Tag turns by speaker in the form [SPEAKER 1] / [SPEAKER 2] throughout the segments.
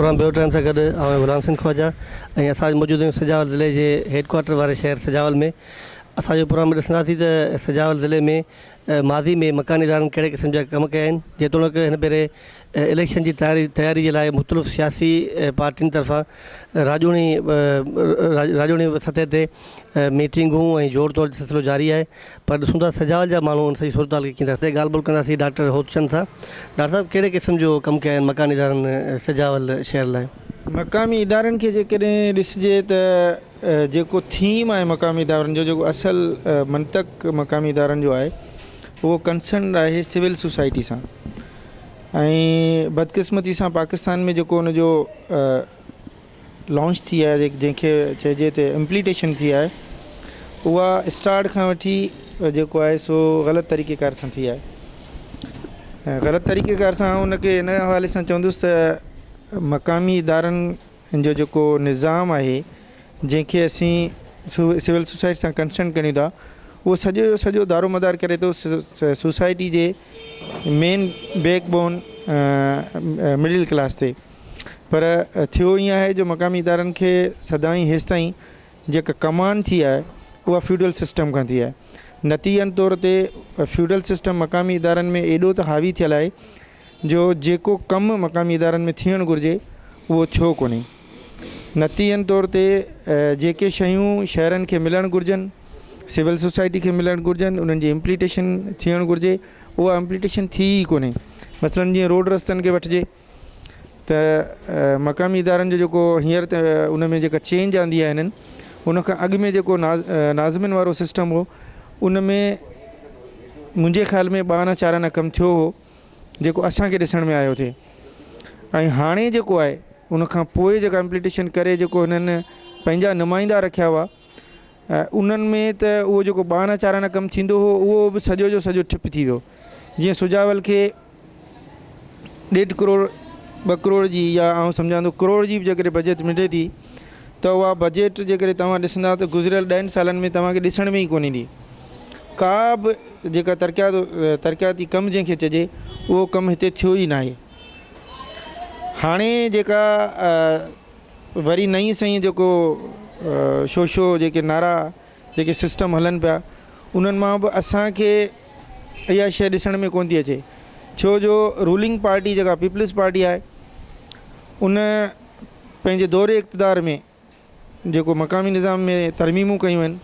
[SPEAKER 1] Programme bureau time سان گڏ آئون غلام حسين خواجه ۽ اسان اڄ موجود آهيون سجاول ضلعي جي هيڊ ڪوارٽر واري شهر سجاول ۾ اسان جو پروگرام ۾ ڏسنداسين ته سجاول ضلعي ۾ ماضي ۾ مڪاني ادارن ڪهڙي قسم جا ڪم ڪيا آهن جيتوڻيڪ هن ڀيري اليڪشن جي تياري تياري جي لاء مختلف سياسي پارٽين طرفان راڄوڻي راڄوڻي سطح تي ميٽنگون ۽ جوڙ توڙ جو سلسلو جاري آهي پر ڏسون ٿا سجاول جا ماڻهو ان سڄي صورتحال کي ڪيئن ٿا ڳالهه ٻولهه ڪنداسين ڊاڪٽر هوتچند سان ڊاڪٽر صاحب ڪهڙي قسم جو ڪم ڪيا آهن مڪاني ادارن سجاول شهر لاء؟
[SPEAKER 2] مقامي ادارن کي جيڪڏهن ڏسجي ته جيڪو ٿيم آهي مقامي ادارن جو جيڪو اصل منطق مقامي ادارن جو آهي اهو ڪنسرن آهي سول سوسائٽي سان ۽ بدقسمتي سان پاڪستان ۾ جيڪو ان جو لانچ ٿي آهي جنهن کي چئجي ته امپليٽيشن ٿي آهي اها اسٽارٽ کان وٺي جيڪو آهي سو غلط طريقي ڪار سان ٿي آهي غلط طريقي ڪار سان ان کي ان حوالي سان چوندس ته مقامي ادارن جو جيڪو نظام آهي جنهن کي اسين سول سوسائٽي سان ڪنسرن ڪريون ٿا اهو سڄو جو سڄو دارو مدار ڪري ٿو سوسائٽي جي مين بيڪ بون مڊل ڪلاس تي پر ٿيو ائين آهي جو مقامي ادارن کي سدائين هيستائين جيڪا ڪمان ٿي آهي اها فيوڊل سسٽم کان ٿي آهي. نتيجن طور تي فيوڊل سسٽم مقامي ادارن ۾ ايڏو ته حاوي ٿيل آهي جو جيڪو ڪم مقامي ادارن ۾ ٿيڻ گهرجي اهو ٿيو ڪونهي. نتيجن طور تي جيڪي شيون شهرن کي ملڻ گهرجن، سول سوسائٽي کي ملڻ گهرجن، انهن جي امپليٽيشن ٿيڻ گهرجي اها امپليٽيشن ٿي ئي ڪونهي. مثلاً جيئن روڊ رستن کي وٺجي. ته مقامي ادارن جو جيڪو هينئر ته ان ۾ جيڪا چينج آندي آهي هنن ان کان اڳ ۾ جيڪو ناظمن وارو سسٽم هو ان ۾ منهنجي خيال ۾ ٻه آنا چار آنا ڪم ٿيو هو جيڪو اسان کي ڏسڻ ۾ آيو ٿي ۽ هاڻي جيڪو آهي ان کان پوء جيڪا امپليٽيشن ڪري جيڪو هنن پنهنجا نمائندا رکيا هئا انهن ۾ ته اهو جيڪو ٻه آنا چار آنا ڪم ٿيندو هو اهو به سڄو جو سڄو ٺپ ٿي ويو جيئن سجاول کي ڏيڍ ڪروڙ ٻه ڪروڙ جي يا آئون سمجهان ٿو ڪروڙ جي به جيڪڏهن بجيٽ ملي ٿي ته اها بجيٽ جيڪڏهن توهان ڏسندا ته گذريل ڏهن سالن ۾ توهان کي ڏسڻ ۾ ئي ڪونه ايندي ڪا به جيڪا ترقيات ترقياتي ڪم جنهن کي چئجي اهو ڪم هتي ٿيو ئي ناهي هاڻي جيڪا وري نئين سئين جيڪو شوشو جيڪي نعرا جيڪي سسٽم هلن پيا انهن مان به اسان کي اها شيء ڏسڻ ۾ ڪونه ٿي اچي ڇو جو رولنگ پارٽي جيڪا پيپلز پارٽي آهي ان پنهنجي دور اقتدار ۾ جيڪو مقامي نظام ۾ ترميمون ڪيون آهن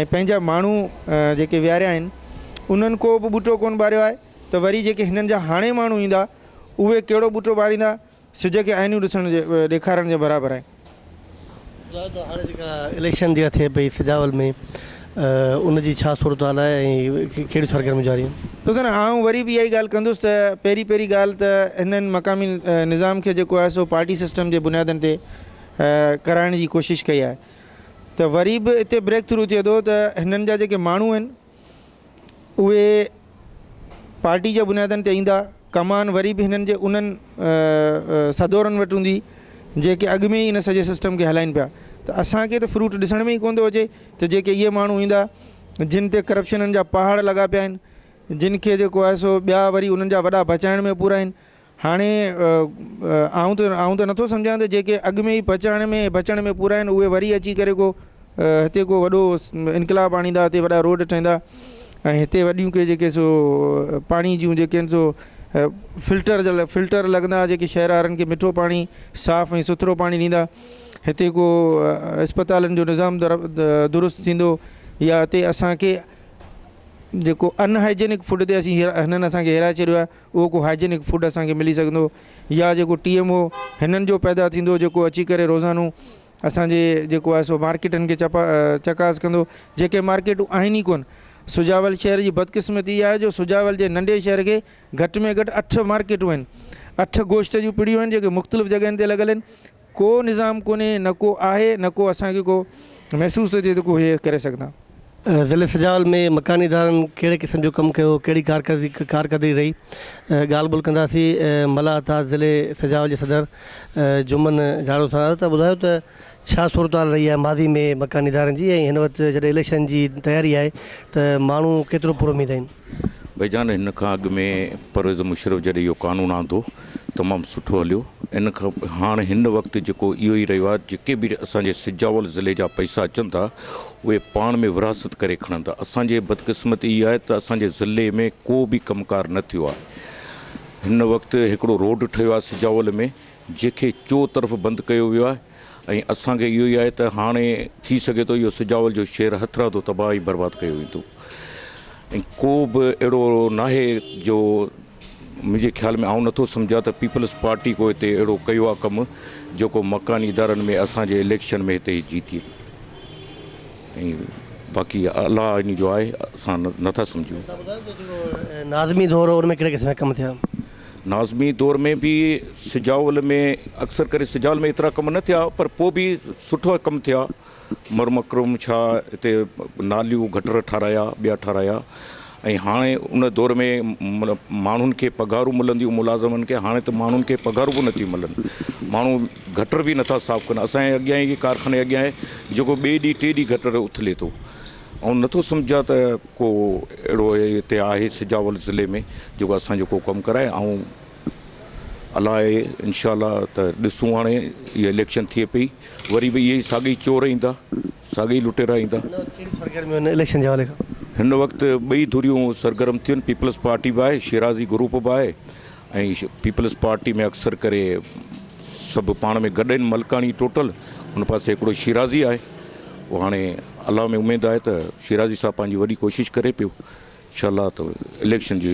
[SPEAKER 2] ۽ پنهنجا ماڻهو جيڪي ويهاريا آهن انهن ڪو به ٻوٽو ڪونه ٻاريو آهي ته وري جيڪي هنن جا هاڻي ماڻهو ايندا اهي ڪهڙو ٻوٽو ٻاريندا سج کي آئينيون ڏسڻ جي ڏيکارڻ جي برابر آهي.
[SPEAKER 1] ٻڌايو ته هاڻي جيڪا اليڪشن جيڪا ٿئي پئي سجاول ۾ ان جي ڇا صورتحال آهي ۽ ڪهڙيون سرگرميون جاري آهن؟
[SPEAKER 2] ڏسو نه آئون وري به اها ئي ڳالهه ڪندس ته پهرين پهرين ڳالهه ته هنن مقامي نظام کي جيڪو آهي سو پارٽي سسٽم جي بنيادن تي ڪرائڻ جي ڪوشش ڪئي آهي ته وري به اتي بريڪ ٿرو ٿئي ٿو ته هنن جا جيڪي ماڻهو آهن اهي پارٽي جي بنيادن تي ايندا، ڪمان وري به هنن جي انهن سدورن وٽ هوندي جيڪي اڳ ۾ ئي ان سڄي سسٽم کي هلائين پيا ته اسان کي ته فروٽ ڏسڻ ۾ ئي ڪونه ٿو اچي ته جيڪي اهي ماڻهو ايندا جن تي ڪرپشنن جا پهاڙ لڳا پيا آهن جن کي جيڪو آهي سو ٻيا وري انهن جا وڏا بچائڻ ۾ پورا آهن هاڻي آئون ته آئون ته نٿو سمجهان ته جيڪي اڳ ۾ ئي پچائڻ ۾ بچڻ ۾ پورا آهن اهي وري اچي ڪري ڪو هتي ڪو وڏو انقلاب آڻيندا هتي وڏا روڊ ٺهندا ۽ هتي وڏيون ڪي جيڪي سو پاڻي جون جيڪي آهن سو فلٽر فلٽر لڳندا جيڪي شهر وارن کي مٺو پاڻي صاف ۽ سٿرو پاڻي ڏيندا هتي ڪو اسپتالن جو نظام درست ٿيندو يا هتي اسانکي جيڪو ان هائجينڪ فوڊ تي اسين هنن اسانکي هيرائي ڇڏيو آهي اهو ڪو هائجينڪ فوڊ اسان کي ملي سگهندو يا جيڪو ٽي ايم او هنن جو پيدا ٿيندو جيڪو اچي ڪري روزانو اسان جي جيڪو آهي سو مارڪيٽن کي چپا چڪاس ڪندو جيڪي مارڪيٽون آهن ئي ڪون سجاول شهر جي بدقسمتي اها آهي جو سجاول جي ننڍي شهر کي گهٽ ۾ گهٽ اٺ مارڪيٽون آهن اٺ گوشت جون پڙيون آهن جيڪي مختلف جڳهين تي لڳل آهن ڪو نظام ڪونهي نه ڪو آهي نه ڪو اسان کي ڪو محسوس ٿو ٿئي ته ڪو هي ڪري سگهندا.
[SPEAKER 1] ضلعي سجاول ۾ مڪاني ادارن ڪهڙي قسم جو ڪم ڪيو ڪهڙي ڪارڪردگي رهي ڳالهه ٻولهه ڪنداسين ملاح اتحاد ضلعي سجاول جي صدر جمن جاڙو سان ته ٻڌايو ته ڇا صورتحال رهي آهي ماضي ۾ مڪاني ادارن جي ۽ هن وقت جڏهن اليڪشن جي تياري آهي ته ماڻهو ڪيترو پر اميد آهن.
[SPEAKER 3] ڀائيجان هن کان اڳ ۾ پرويز مشرف جڏهن اهو قانون آندو تمام سٺو هليو ان کان هاڻ هن وقت جيڪو اهو ئي رهيو آهي جيڪي به اسان جي سجاول ضلعي جا پئسا اچن ٿا اهي پاڻ ۾ ورهاست ڪري کڻن ٿا اسان جي بدقسمتي اها آهي ته اسان جي ضلعي ۾ ڪو به ڪم ڪار نه ٿيو آهي هن وقت هڪڙو روڊ ٺهيو آهي سجاول ۾ جنهن کي چو طرف بند ڪيو ويو آهي ۽ اسان کي اهو ئي آهي ته هاڻي ٿي سگهي ٿو اهو سجاول جو شهر هٿرادو تباهه ۽ برباد ڪيو ويندو ۽ ڪو به اهڙو ناهي جو منهنجي خيال ۾ آئون نٿو سمجهان ته پيپلز پارٽي ڪو هتي اهڙو ڪيو آهي ڪم جيڪو مڪاني ادارن ۾ اسان جي اليڪشن ۾ هتي جيتي ۽ باقي الله ان جو آهي اسان نٿا سمجهون.
[SPEAKER 1] ناظمي دور هو ان ۾ ڪهڙي قسم جا ڪم ٿيا؟
[SPEAKER 3] ناظمي دور ۾ به سجاول ۾ اڪثر ڪري سجاول ۾ ايترا ڪم نه ٿيا پر پوء به سٺا ڪم ٿيا. مرمڪرم ڇا هتي ناليون گٽر ٺارايا ٻيا ٺارايا ۽ هاڻي ان دور ۾ ماڻهن کي پگهارون ملنديون ملازمن کي هاڻي ته ماڻهن کي پگهارون به نٿيون ملن ماڻهو گٽر به نٿا صاف ڪن اسان جي اڳيان ئي ڪارخاني اڳيان آهي جيڪو ٻئي ڏينهن ٽي ڏينهن گٽر اٿلي ٿو آئون نٿو سمجهان ته ڪو اهڙو هتي آهي سجاول ضلعي ۾ جيڪو اسان جو ڪو ڪم ڪرائي آئون الاء انشاء الله ته ڏسون هاڻي اها اليڪشن ٿئي پئي وري به اهي ساڳئي چور ايندا ساڳئي لٽيرا ايندا.
[SPEAKER 1] هن وقت ڪهڙيون سرگرميون آهن اليڪشن جي حوالي کان؟
[SPEAKER 3] هن وقت ٻئي ڌريون سرگرم ٿيون پيپلز پارٽي به آهي شيرازي گروپ به آهي ۽ پيپلز پارٽي ۾ اڪثر ڪري سڀ پاڻ ۾ گڏ آهن ملڪاڻي ٽوٽل ان پاسي هڪڙو شيرازي آهي پوء هاڻي الله ۾ اميد آهي ته شيرازي صاحب پنهنجي وڏي ڪوشش ڪري پيو انشاء الله ته اليڪشن جي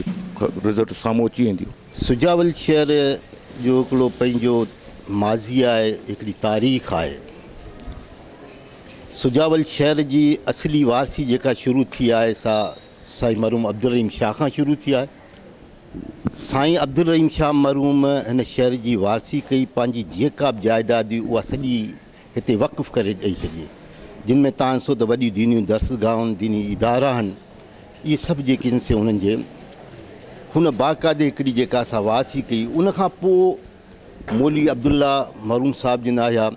[SPEAKER 3] رزلٽ سامهون اچي وينديون.
[SPEAKER 4] سجاول شهر جو هڪڙو پنهنجو ماضي آهي، هڪڙي تاريخ آهي. سجاول شهر جي اصلي وارثي جيڪا شروع ٿي آهي سا سائين مرحوم عبدالرحيم شاهه کان شروع ٿي آهي. سائين عبدالرحيم شاهه مرحوم هن شهر جي وارثي ڪئي، پنهنجي جيڪا به جائيداد هئي اها سڄي هتي وقف ڪري ڏئي ڇڏي، جن ۾ تان سو ته وڏيون دينيون درسگاهون، ديني ادارا آهن، اهي سڀ جيڪي آهن سي انهن جي هن باقاعدي هڪڙي جيڪا سا وارثي ڪئي. ان کان پوء مولوي عبدالله مرحوم صاحب جن آيا،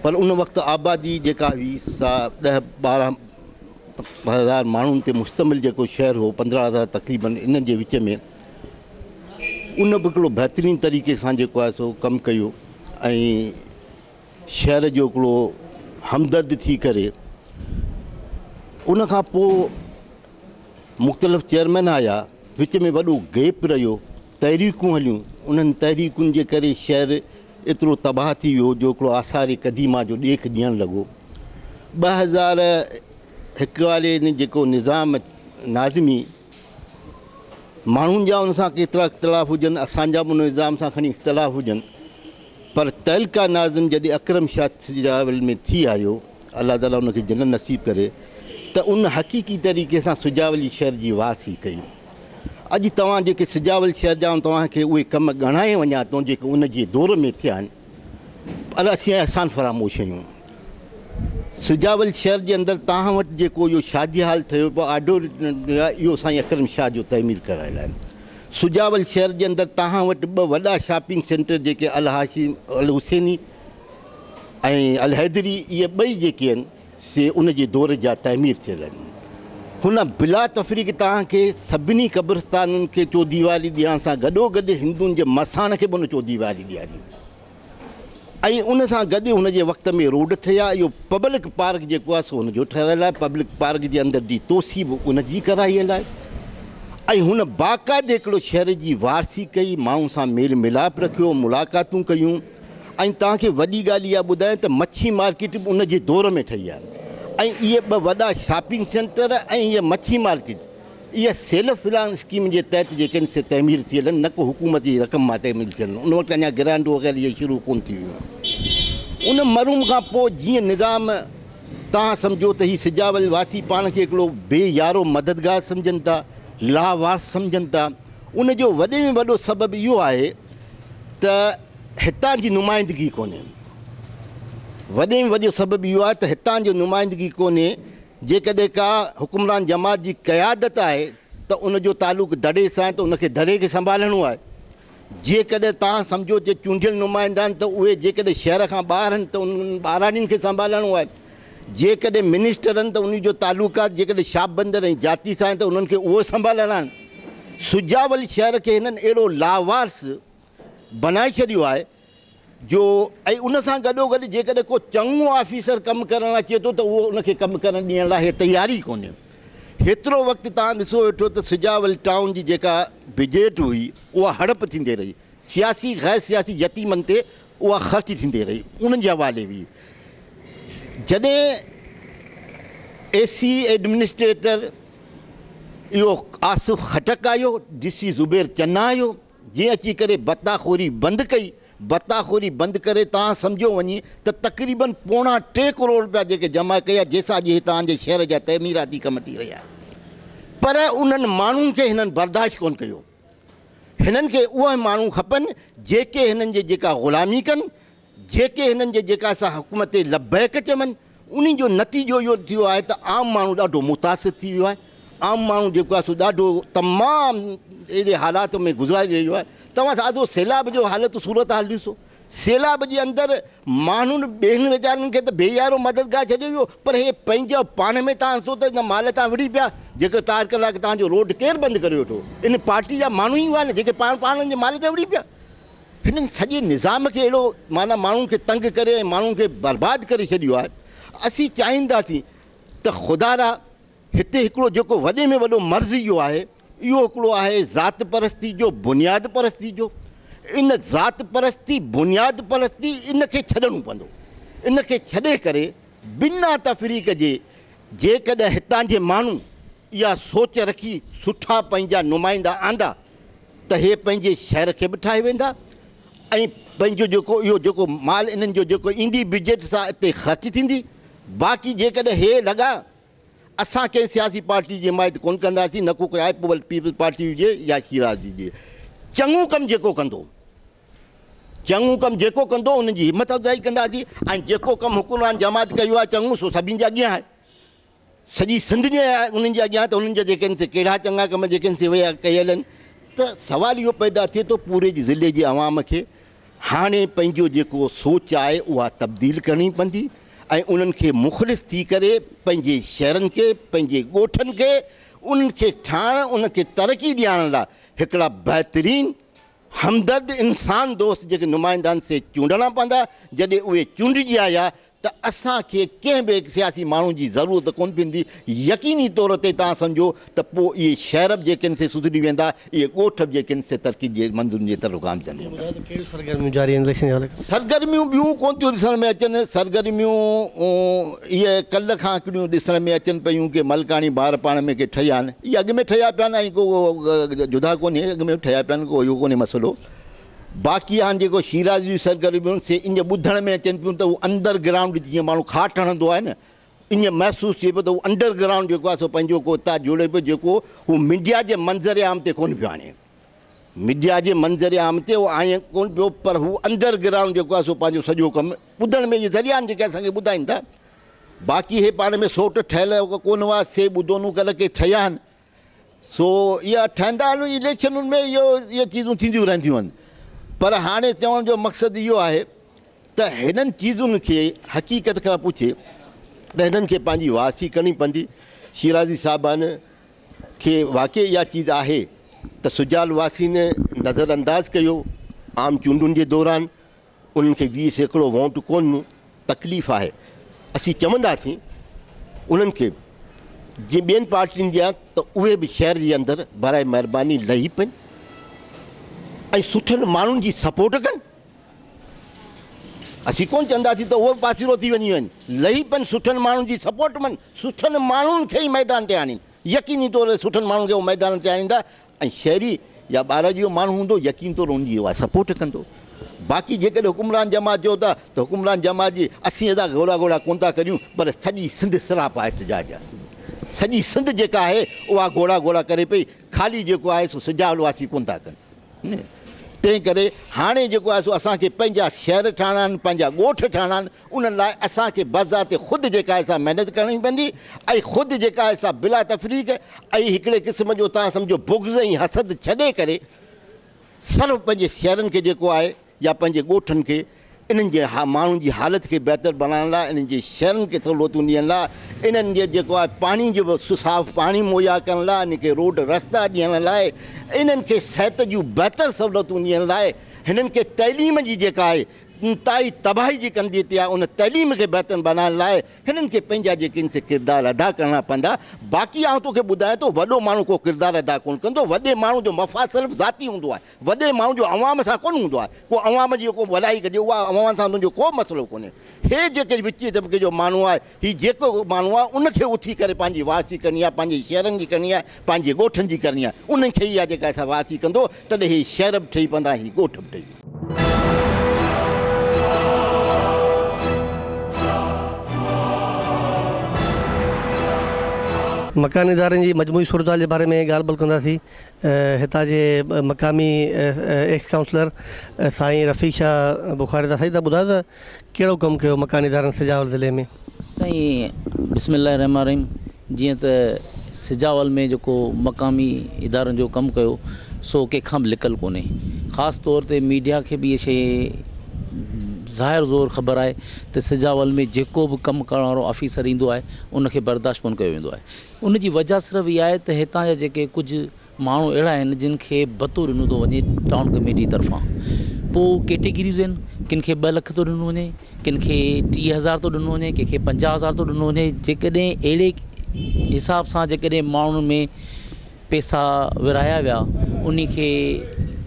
[SPEAKER 4] پر ان وقت آبادي جيڪا هئي سا ڏهه 12 هزار ماڻهن تي مشتمل جيڪو شهر هو، 15 هزار تقريبن انهن جي وچ ۾ ان به هڪڙو بهترين طريقي سان جيڪو آهي سو ڪم ڪيو ۽ شهر جو هڪڙو همدرد ٿي ڪري ان کان پوء مختلف چيئرمين آيا، وچ ۾ وڏو گيپ رهيو، تحريڪون هليون، انهن تحريڪن جي ڪري شهر ايترو تباهه ٿي ويو جو هڪڙو آثار قديمه جو ڏيک ڏيڻ لڳو. 2001 واري جيڪو نظام ناظمي ماڻهن جا ان سان ڪيترا اختلاف هجن، اسان جا به ان نظام سان کڻي اختلاف هجن، پر تعلقه ناظم جڏهن اڪرم شاهه سجاول ۾ ٿي آيو، الله تعاليٰ ان کي جنت نصيب ڪري، ته ان حقيقي طريقي سان سجاولي شهر جي وارثي ڪئي. اڄ توهان جيڪي سجاول شهر جا آهيون، توهان کي اهي ڪم ڳڻائي وڃان ٿو جيڪي ان جي دور ۾ ٿيا آهن، پر اسين احسان فراموش آهيون. سجاول شهر جي اندر توهان وٽ جيڪو اهو شادي هال ٺهيو پيو آهي، اهو سائين اڪرم شاهه جو تعمير ڪرايل آهي. سجاول شهر جي اندر توهان وٽ ٻه وڏا شاپنگ سينٽر جيڪي الهاشم الحسيني ۽ الحيدري اهي ٻئي جيڪي آهن سي ان جي دور جا تعمير ٿيل آهن. هن بلا تفريق توهان کي سڀني قبرستانن کي چوديواري ڏيڻ سان گڏوگڏ هندن جي مساڻ کي به ان چوديواري ڏياري. ۽ ان سان گڏ هن جي وقت ۾ روڊ ٺهيا، اهو پبلڪ پارڪ جيڪو آهي سو هن جو ٺهرايل آهي، پبلڪ پارڪ جي اندر جي توسيع به ان جي ڪرايل آهي ۽ هن باقاعدي هڪڙو شهر جي وارثي ڪئي، ماڻهن سان ميل ميلاپ رکيو، ملاقاتون ڪيون ۽ توهان کي وڏي ڳالهه اها ٻڌايان ته مڇي مارڪيٽ به ان جي دور ۾ ٺهي آهي ۽ اهي ٻه وڏا شاپنگ سينٽر ۽ هيء مڇي مارڪيٽ اها سيلف فنانس اسڪيم جي تحت جيڪي آهن سي تعمير ٿيل آهن نه ڪو حڪومت جي رقم مان تعمير ٿيل آهن. ان وقت اڃا گرانٽون وغيره اهي شروع ڪونه ٿي هيون. ان مرحوم کان پوء جيئن نظام توهان سمجهو ته هي سجاول واسي پاڻ کي هڪڙو بي يارو مددگار سمجهن ٿا، لاوارث سمجهن ٿا. ان جو وڏي ۾ وڏو سبب اهو آهي ته هتان جي نمائندگي ڪونهي. وڏي ۾ وڏو سبب اهو آهي ته هتان جو نمائندگي ڪونهي. جيڪڏهن ڪا حڪمران جماعت جي قيادت آهي ته ان جو تعلق دڙي سان آهي ته ان کي دڙي کي سنڀالڻو آهي. جيڪڏهن توهان سمجهو ته چونڊيل نمائندا آهن ته اهي جيڪڏهن شهر کان ٻاهر آهن ته انهن ٻهراڙين کي سنڀالڻو آهي. جيڪڏهن منسٽر آهن ته انهن جو تعلقات جيڪڏهن شاهبندر ۽ جاتي سان آهن ته انهن کي اهو سنڀالڻا آهن. سجاول شهر کي هنن اهڙو لاوارث بنائي ڇڏيو آهي جو ۽ ان سان گڏوگڏ جيڪڏهن ڪو چڱو آفيسر ڪم ڪرڻ اچي ٿو ته اهو ان کي ڪم ڪرڻ ڏيڻ لاء هي تيار ئي ڪونهي. هيترو وقت توهان ڏسو ويٺو ته سجاول ٽائون جي جيڪا بجيٽ هئي اها هڙپ ٿيندي رهي. سياسي غير سياسي يتيمن تي اها خرچ ٿيندي رهي انهن جي حوالي هئي. جڏهن اي سي ايڊمنسٽريٽر اهو آصف خٽڪ آيو، ڊي سي زبير چنا آيو، جنهن اچي ڪري ڀتا خوري بند ڪئي، ڀتا خوري بند ڪري توهان سمجهيو وڃي ته تقريبن پوڻا ٽي ڪروڙ رپيا جيڪي جمع ڪيا جنهن سان اڄ هي توهان جي شهر جا تعميراتي ڪم ٿي رهيا آهن پر انهن ماڻهن کي هنن برداشت ڪونه ڪيو. هنن کي اهي ماڻهو کپن جيڪي هنن جي جيڪا غلامي ڪن، جيڪي هنن جي جيڪا سا حڪم تي لبيڪ چون، انهي جو نتيجو اهو ٿيو آهي ته عام ماڻهو ڏاڍو متاثر ٿي ويو آهي، عام ماڻهو جيڪو آهي سو ڏاڍو تمام اهڙي حالات ۾ گذاري رهيو آهي، توهان سادو سيلاب جو حالت صورتحال ڏسو، سيلاب جي اندر ماڻهن ٻين ويچارن کي ته بي يارو مددگار ڇڏيو ويو پر هي پنهنجو پاڻ ۾ تان سو ته ان مال تان وڙهي پيا جيڪو چار ڪلاڪ تان جو روڊ ڪير بند ڪري ويٺو ان پارٽي جا ماڻهو ئي هئا نه جيڪي پاڻ پاڻ جي مال تي وڙهي پيا هنن سڄي نظام کي اهڙو معنيٰ ماڻهن کي تنگ ڪري ۽ ماڻهن کي برباد ڪري ڇڏيو آهي اسين چاهينداسين ته خدا را هتي هڪڙو جيڪو وڏي ۾ وڏو مرض اهو آهي، اهو هڪڙو آهي ذات پرستي جو، بنياد پرستي جو. ان ذات پرستي، بنياد پرستي ان کي ڇڏڻو پوندو. ان کي ڇڏي ڪري بنا تفريق جي جيڪڏهن هتان جي ماڻهو اها سوچ رکي سٺا پنهنجا نمائندا آندا ته هي پنهنجي شهر کي به ٺاهي ويندا ۽ پنهنجو جيڪو اهو جيڪو مال انهن جو جيڪو ايندي بجيٽ سا اتي خرچ ٿيندي. باقي جيڪڏهن هي لڳا اسان ڪنهن سياسي پارٽي جي حمايت ڪونه ڪنداسين نه ڪو ڪا پيپلز پارٽي هجي يا شيراز هجي چڱو ڪم جيڪو ڪندو چڱو ڪم جيڪو ڪندو ان جي همت افزائي ڪنداسين ۽ جيڪو ڪم حڪمران جماعت ڪيو آهي چڱو سو سڀني جي اڳيان آهي سڄي سنڌ جي انهن جي اڳيان ته انهن جا جيڪي آهن سي ڪهڙا چڱا ڪم جيڪي آهن سي ويا ڪيل آهن ته سوال اهو پيدا ٿئي ٿو پوري ضلعي جي عوام کي هاڻي پنهنجو جيڪو سوچ آهي اها تبديل ڪرڻي پوندي ۽ انهن کي مخلص ٿي ڪري پنهنجي شهرن کي پنهنجي ڳوٺن کي انهن کي ٺاهڻ انهن کي ترقي ڏيارڻ لاء هڪڙا بهترين همدرد انسان دوست جيڪي نمائندا آهن سي چونڊڻا پوندا جڏهن اهي چونڊجي آيا ته اسان کي ڪنهن به سياسي ماڻهو جي ضرورت ڪونه پوندي، يقيني طور تي توهان سمجهو ته پوء اهي شهر به جيڪي آهن سي سڌري ويندا، اهي ڳوٺ به جيڪي آهن سي ترقي جي منزلن جي طرف گامزن
[SPEAKER 1] اهو
[SPEAKER 4] هوندا.
[SPEAKER 1] ٻڌايو ته ڪهڙيون سرگرميون جاري آهن اليڪشن جي حوالي کان؟
[SPEAKER 4] سرگرميون ٻيون ڪونه ٿيون ڏسڻ ۾ اچن، سرگرميون اهي ڪلهه کان هڪڙيون ڏسڻ ۾ اچن پيون ڪي ملڪاڻي ٻار پاڻ ۾ ڪي ٺهيا آهن، اهي اڳ ۾ ٺهيا پيا آهن ۽ ڪو جدا ڪونهي، اڳ ۾ به ٺهيا پيا آهن ڪو اهو ڪونهي مسئلو. باقي هاڻ جيڪو شيراز جون سرگرميون سي ائين ٻڌڻ ۾ اچن پيون ته هو انڊر گرائونڊ جيئن ماڻهو کاٽ هڻندو آهي نه ائين محسوس ٿئي پيو ته هو انڊر گرائونڊ جيڪو آهي سو پنهنجو ڪو اتحاد جوڙي پيو جيڪو هو ميڊيا جي منظر عام تي ڪونه پيو آڻي ميڊيا جي منظر عام تي هو آڻي ڪونه پيو پر هو انڊر گرائونڊ جيڪو آهي سو پنهنجو سڄو ڪم ٻڌڻ ۾ اهي ذريعا آهن جيڪي اسان کي ٻڌائين ٿا باقي هي پاڻ ۾ سوٽ ٺهيل ڪونه هئا سي ٻڌونون ڪلهه ڪي ٺهيا آهن سو اها ٺهندا آهن اليڪشنن ۾ اهو اهي چيزون ٿينديون رهنديون آهن پر هاڻي چوڻ جو مقصد اهو آهي ته هنن چيزن کي حقيقت کان پڇي ته هنن کي پنهنجي وارثي ڪرڻي پوندي شيرازي صاحبان کي واقعي اها چيز آهي ته سجال واسين نظر انداز ڪيو عام چونڊن جي دوران انهن کي 20% ووٽ ڪونه ڏنو، تڪليف آهي، اسين چونداسين انهن کي جيئن ٻين پارٽين جيان ته اهي به شهر جي اندر برائي مهرباني لهي پين ۽ سٺن ماڻهن جي سپورٽ ڪن، اسين ڪونه چونداسين ته اهي به پاسيرو ٿي وڃي وڃن، لهي پين سٺن ماڻهن جي سپورٽ من سٺن ماڻهن کي ئي ميدان تي آڻين، يقيني طور تي سٺن ماڻهن کي اهو ميدان تي آڻيندا ۽ شهري يا ٻاهران جو ماڻهو هوندو يقين طور ان جي اها سپورٽ ڪندو. باقي جيڪڏهن حڪمران جماعت چئو ٿا ته حڪمران جماعت جي اسين ادا گهوڙا گهوڙا ڪونه ٿا ڪريون پر سڄي سنڌ سراپا احتجاج آهي. سڄي سنڌ جيڪا آهي اها گهوڙا گهوڙا ڪري پئي خالي جيڪو آهي سو سجاول واسي ڪونه ٿا ڪن. تنهن ڪري هاڻي جيڪو آهي سو اسان کي پنهنجا شهر ٺاهڻا آهن، پنهنجا ڳوٺ ٺاهڻا آهن، انهن لاء اسان کي بذات خود جيڪا آهي سا محنت ڪرڻي پوندي ۽ خود جيڪا آهي سا بلا تفريق ۽ هڪڙي قسم جو توهان سمجهو بغض ۽ حسد ڇڏي ڪري صرف پنهنجي شهرن کي جيڪو آهي يا پنهنجي ڳوٺن کي انهن جي ماڻهن جي حالت کي بهتر بڻائڻ لاء، انهن جي شهرن کي سهولتون ڏيڻ لاء، انهن جي جيڪو آهي پاڻي جو صاف پاڻي مهيا ڪرڻ لاء، انهن کي روڊ رستا ڏيڻ لاء، انهن کي صحت جون بهتر سهولتون ڏيڻ لاء، هنن کي تعليم جي جيڪا آهي انتهائي تباهي جي ڪنڌيء تي آهي ان تعليم کي بهتر بڻائڻ لاء هنن کي پنهنجا جيڪي آهن سي ڪردار ادا ڪرڻا پوندا. باقي آئون توکي ٻڌايان ٿو وڏو ماڻهو ڪو ڪردار ادا ڪونه ڪندو، وڏي ماڻهو جو مفاد صرف ذاتي هوندو آهي، وڏي ماڻهو جو عوام سان ڪونه هوندو آهي، ڪو عوام جي ڪو ڀلائي ڪجي اها عوام سان تنهنجو ڪو مسئلو ڪونهي. هي جيڪي وچين طبقي جو ماڻهو آهي، هي جيڪو ماڻهو آهي ان کي اٿي ڪري پنهنجي وارثي ڪرڻي آهي، پنهنجي شهرن جي ڪرڻي آهي، پنهنجي ڳوٺن جي ڪرڻي آهي، انهن کي اها جيڪا سا وارثي ڪندو تڏهن هي شهر به ٺهي پوندا هي ڳوٺ به ٺهي پوندا.
[SPEAKER 1] مڪاني ادارن جي مجموعي صورتحال جي باري ۾ ڳالهه ٻولهه ڪنداسين هتان جي مقامي ايڪس ڪائونسلر سائين رفيق شاهه بخاري ته سائين تان ٻڌايو ته ڪهڙو ڪم ڪيو مڪاني ادارن سجاول ضلعي ۾؟
[SPEAKER 5] سائين بسم الله الرحمٰن الرحيم جيئن ته سجاول ۾ جيڪو مقامي ادارن جو ڪم ڪيو سو ڪنهن کان به لڪل ڪونهي خاص طور تي ميڊيا کي به اها شيء ظاهر زور خبر آهي ته سجاول ۾ جيڪو به ڪم ڪرڻ وارو آفيسر ايندو آهي ان کي برداشت ڪونه ڪيو ويندو آهي ان جي وجه صرف اها آهي ته هتان جا جيڪي ڪجهه ماڻهو اهڙا آهن جن کي ڀتو ڏنو ٿو وڃي ٽائون ڪميٽي طرفان پوء ڪيٽيگريز آهن ڪن کي ٻه لک ٿو ڏنو وڃي ڪن کي 30,000 ٿو ڏنو وڃي ڪنهن کي 50,000 ٿو ڏنو وڃي جيڪڏهن اهڙي حساب سان جيڪڏهن ماڻهن ۾ پيسا ورهايا ويا ان کي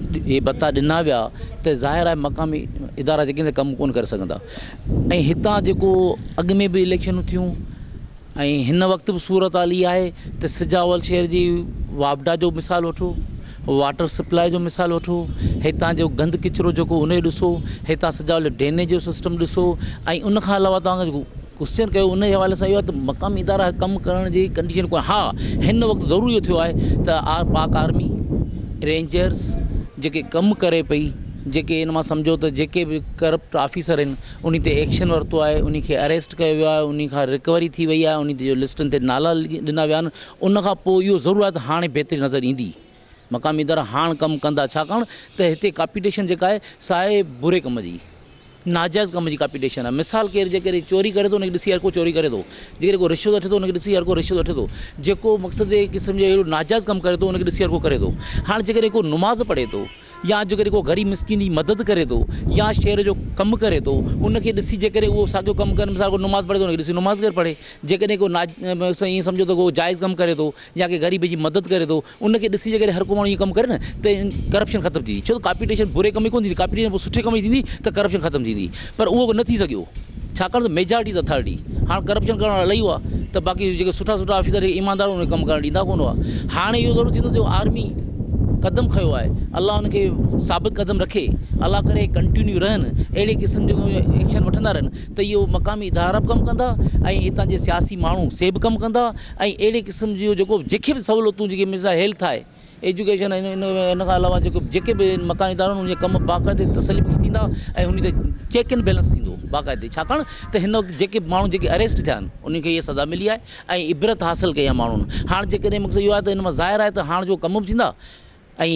[SPEAKER 5] اهي ڀتا ڏنا ويا ته ظاهر آهي مقامي ادارا جيڪي ڪم ڪونه ڪري سگهندا ۽ هتان جيڪو اڳ ۾ به اليڪشنون ٿيون ۽ هن وقت به صورتحال اها آهي ته سجاول شهر جي واپڊا جو مثال وٺو، واٽر سپلاء جو مثال وٺو، هتان جو گند ڪچرو جيڪو ان جو ڏسو، هتان سجاول جو ڊرينيج جو سسٽم ڏسو ۽ ان کان علاوه توهان جيڪو ڪوسچن ڪيو ان جي حوالي سان اهو آهي ته مقامي ادارا ڪم ڪرڻ جي ڪنڊيشن ڪونهي ها هن وقت ضرور اهو ٿيو آهي ته آر پاڪ آرمي رينجرس جيڪي ڪم ڪري پئي جيڪي ان مان سمجهو ته جيڪي به ڪرپٽ آفيسر آهن انهي تي ايڪشن ورتو آهي انهي کي اريسٽ ڪيو ويو آهي انهي کان رڪوري ٿي وئي آهي انهي تي جو لسٽن تي نالا ڏنا ويا آهن ان کان پوء اهو ضرور آهي ته هاڻي بهتري نظر ايندي مقامي ادارا هاڻ ڪم ڪندا ڇاڪاڻ ته هتي ڪاپيٽيشن جيڪا آهي سا آهي بري ڪم جي ناجائز ڪم جي ڪاپيٽيشن آهي مثال ڪير جيڪڏهن چوري ڪري ٿو ان کي ڏسي هر ڪو چوري ڪري ٿو جيڪڏهن ڪو رشوت وٺي ٿو ان کي ڏسي هر ڪو رشوت وٺي ٿو جيڪو مقصد قسم جو اهڙو ناجائز ڪم ڪري ٿو ان کي ڏسي هر ڪو ڪري ٿو هاڻ جيڪڏهن ڪو نماز پڙهي ٿو يا جيڪڏهن ڪو غريب مسڪين جي مدد ڪري ٿو يا شهر جو ڪم ڪري ٿو ان کي ڏسي جيڪڏهن اهو ساڳيو ڪم ڪري مثال ڪو نماز پڙهي ٿو ان کي ڏسي نماز ڪير پڙهي جيڪڏهن ڪو ائين سمجهو ته ڪو جائز ڪم ڪري ٿو يا ڪنهن غريب جي مدد ڪري ٿو ان کي ڏسي جيڪڏهن هر ڪو ماڻهو ائين ڪم ڪري نه ته ڪرپشن ختم ٿي ويندي ڇو ته ڪاپيٽيشن بري ڪم جي ڪونه ٿيندي ڪاپيٽيشن پوء سٺي ڪم جي ٿيندي ته ڪرپشن ختم ٿيندي پر اهو نه ٿي سگهيو ڇاڪاڻ ته ميجارٽي از اٿارٽي هاڻ ڪرپشن ڪرڻ وارا الاهي هئا ته باقي جيڪي سٺا سٺا آفيسر جيڪي ايماندار انهن کي ڪم ڪرڻ ڏيندا ڪونه هئا هاڻي اهو ضرور ٿيندو جو آرمي قدم کنيو آهي الله ان کي ثابت قدم رکي الله ڪري ڪنٽينيو رهن اهڙي قسم جو ايڪشن وٺندا رهن ته اهو مقامي ادارا به ڪم ڪندا ۽ هتان جي سياسي ماڻهو سي به ڪم ڪندا ۽ اهڙي قسم جو جيڪو جيڪي به سهولتون جيڪي مثال هيلٿ آهي ايجوڪيشن ۽ ان کان علاوه جيڪو جيڪي به مڪاني ادارا آهن انهن جا ڪم باقاعدي تسلي بخش ٿيندا ۽ انهن تي چيڪ اينڊ بيلنس ٿيندو باقاعدي ڇاڪاڻ ته هن وقت جيڪي به ماڻهو جيڪي اريسٽ ٿيا آهن انهن کي اها سزا ملي آهي ۽ عبرت حاصل ڪئي آهي ماڻهن هاڻ جيڪڏهن مقصد اهو آهي ته ان مان ظاهر آهي ته هاڻ جو ڪم به ٿيندا ۽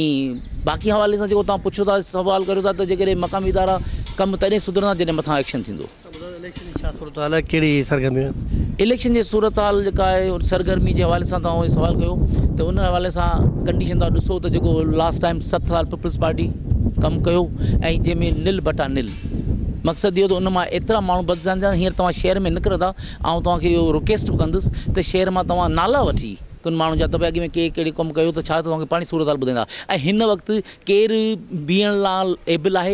[SPEAKER 5] باقي حوالي سان جيڪو توهان پڇو ٿا سوال ڪريو ٿا ته جيڪڏهن مقامي ادارا ڪم تڏهن سڌرندا جڏهن مٿان ايڪشن ٿيندو.
[SPEAKER 1] اليڪشن جي ڇا صورتحال آهي ڪهڙي سرگرميون آهن؟
[SPEAKER 5] اليڪشن جي صورتحال جيڪا آهي سرگرمي جي حوالي سان توهان سوال ڪيو ته ان حوالي سان ڪنڊيشن توهان ڏسو ته جيڪو لاسٽ ٽائيم 7 سال پيپلز پارٽي ڪم ڪيو ۽ جنهن ۾ نل بٽا نل مقصد اهو ته ان مان ايترا ماڻهو بدزان ٿيا هينئر توهان شهر ۾ نڪرندا آئون توهان کي اهو رڪويسٽ به ڪندس ته شهر مان توهان نالا وٺي ڪن ماڻهن جا ته ڀئي اڳ ۾ ڪي ڪهڙي ڪم ڪيو ته ڇا توهان کي پاڻ ئي صورتحال ٻڌائيندا ۽ هن وقت ڪير بيهڻ لاء ايبل آهي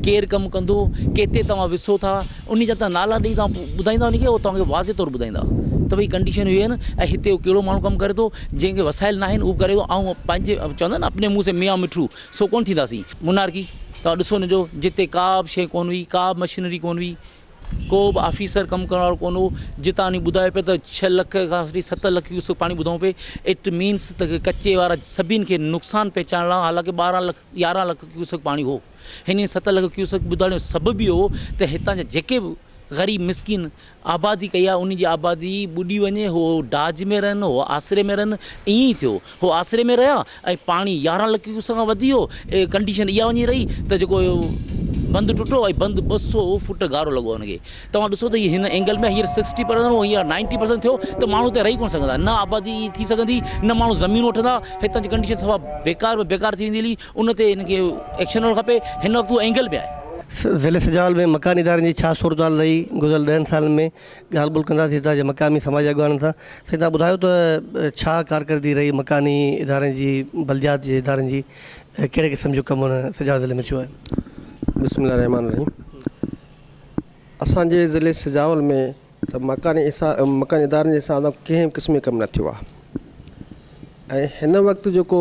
[SPEAKER 5] ڪير ڪم ڪندو ڪيتي توهان وسو ٿا انهي جا ته نالا ڏئي توهان ٻڌائيندا انهي کي اهو توهان کي واضح طور ٻڌائيندا ته ڀئي ڪنڊيشن اهي آهن ۽ هتي ڪهڙو ماڻهو ڪم ڪري ٿو جنهن کي وسائل ناهن اهو ڪري ٿو آئون پنهنجي چوندا آهن نه اپني منهن سي ميان مٺو سو ڪونه ٿينداسين منارڪي توهان ڏسو ان جو جتي ڪا به شيء ڪونه هئي ڪا به مشينري ڪونه هئي ڪو به آفيسر ڪم ڪرڻ وارو ڪونه هو، جتان وڃي ٻڌايو پئي ته ڇهه لک کان وٺي 7 لک ڪيوسڪ پاڻي ٻڌائون پئي، it means ته ڪچي وارا سڀني کي نقصان پهچائڻ لاء حالانڪه 12 لک 11 لک ڪيوسڪ پاڻي هو، هنن 7 لک ڪيوسڪ ٻڌائڻ جو سبب اهو هو ته هتان جا جيڪي به غريب مسڪين آبادي ڪئي آهي انهن جي آبادي ٻڏي وڃي، هو ڊاج ۾ رهن، هو آسري ۾ رهن، ائين ئي ٿيو، هو آسري ۾ رهيا ۽ پاڻي 11 لک ڪيوسڪ کان وڌي ويو، ڪنڊيشن اها وڃي رهي ته جيڪو بند ٽٽو ۽ بند 200 فوٽ گارو لڳو ان کي. توهان ڏسو ته هي هن اينگل ۾ هينئر سڪسٽي پرسنٽ هو هينئر نائنٽي پرسنٽ ٿيو ته ماڻهو هتي رهي ڪونه سگهندا، نه آبادي ٿي سگهندي نه ماڻهو زمينون وٺندا، هتان جي ڪنڊيشن صفا بيڪار ۾ بيڪار ٿي ويندي هلي، ان تي هن کي ايڪشن وٺڻ کپي، هن وقت اهو اينگل ۾ آهي.
[SPEAKER 1] ضلعي سجاول ۾ مڪاني ادارن جي ڇا صورتحال رهي گذريل ڏهن سالن ۾ ڳالهه ٻولهه ڪنداسين هتان جي مقامي سماجي اڳواڻن سان. سائين توهان ٻڌايو ته ڇا ڪارڪردگي رهي مڪاني ادارن جي بلديات جي ادارن جي ڪهڙي قسم جو ڪم هن سجاول ضلعي ۾ ٿيو آهي.
[SPEAKER 6] بسم الله الرحمٰن الرحيم اسان جي ضلعي سجاول ۾ ته مڪاني مڪاني ادارن جي حساب سان ڪنهن به قسم جو ڪم نه ٿيو آهي ۽ هن وقت جيڪو